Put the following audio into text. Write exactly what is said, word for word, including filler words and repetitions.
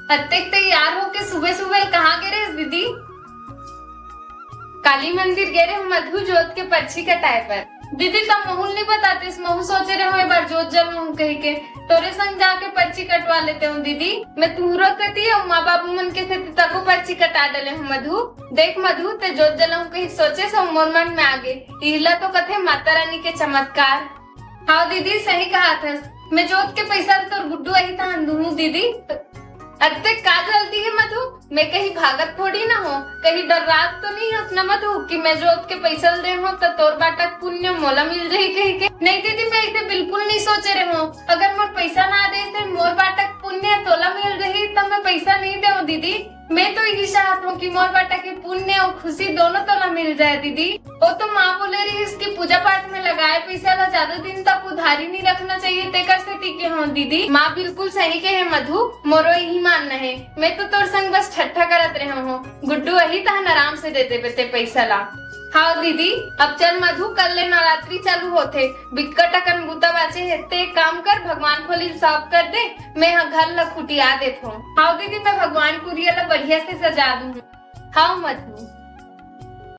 अतेक तैयार होके सुबह सुबह कहाँ गे रेहेस दीदी? काली मंदिर गे रेहेंव मधु, जोत के पर्ची कटाए बर। दीदी, त महू ल नइ बतातेस, महू सोचे रेहेंव ए बार जोत जलहूं कहिके। तोरे संग जाके पर्ची कटवा लेतेंव दीदी। मैं तुंहरो सेती अउ माँ बाबू मन के सेती तको पर्ची कटा डरेंव मधु। देख मधु, तें जोत जलहूं कहिके सोचेस अउ मोर मन में आगे। इही ला तो कथे माता रानी के चमत्कार। हाव दीदी, सही कहत हस। मैं जोत के पइसा ल तोर गुड्डू आही तहान दूहूं दीदी। अतेक का जल्दी हे मधु? मैं कहीं भागत थोड़ी ना हों, कहीं डर्रात तो नइ हस ना मधु कि मैं जोत के पइसा ल दे हों त तोर बाटा के पुण्य मोला मिल जाही कहिके। नहीं दीदी, मैं अइसे बिल्कुल नइ सोचे रेहेंव। अगर मोर पइसा ना देस हे, मोर बाटा के पुण्य तोला मिल जाही त मैं पइसा नइ देवंव दीदी। मैं तो इही चाहत हों कि मोर बाटा के पुण्य अउ खुशी दोनों तोला मिल जाए दीदी। ओ तो माँ बोले रहिस कि पूजा पाठ में लगाए पइसा ला जादा दिन तक उधारी नइ रखना चाहिए, तेकर सेती केहेंव दीदी। माँ बिल्कुल सही केहे मधु, मोरो इही मानना हे। मैं तो तोर संग बस ठट्ठा करत रेहेंव। गुड्डू आही तहान आराम से दे देबे तें पइसा ला। हाव दीदी, अब चल मधु, कल ले नवरात्रि चालू होथे, बिकट अकन बूता बाचे हे। तें एक काम कर, भगवान खोली ल साफ कर दे, मैं ह घर ला खुटिया देथों। हाव दीदी, मैं भगवान कुरिया ला बढ़िया से सजा दूहूं। हाव मधु।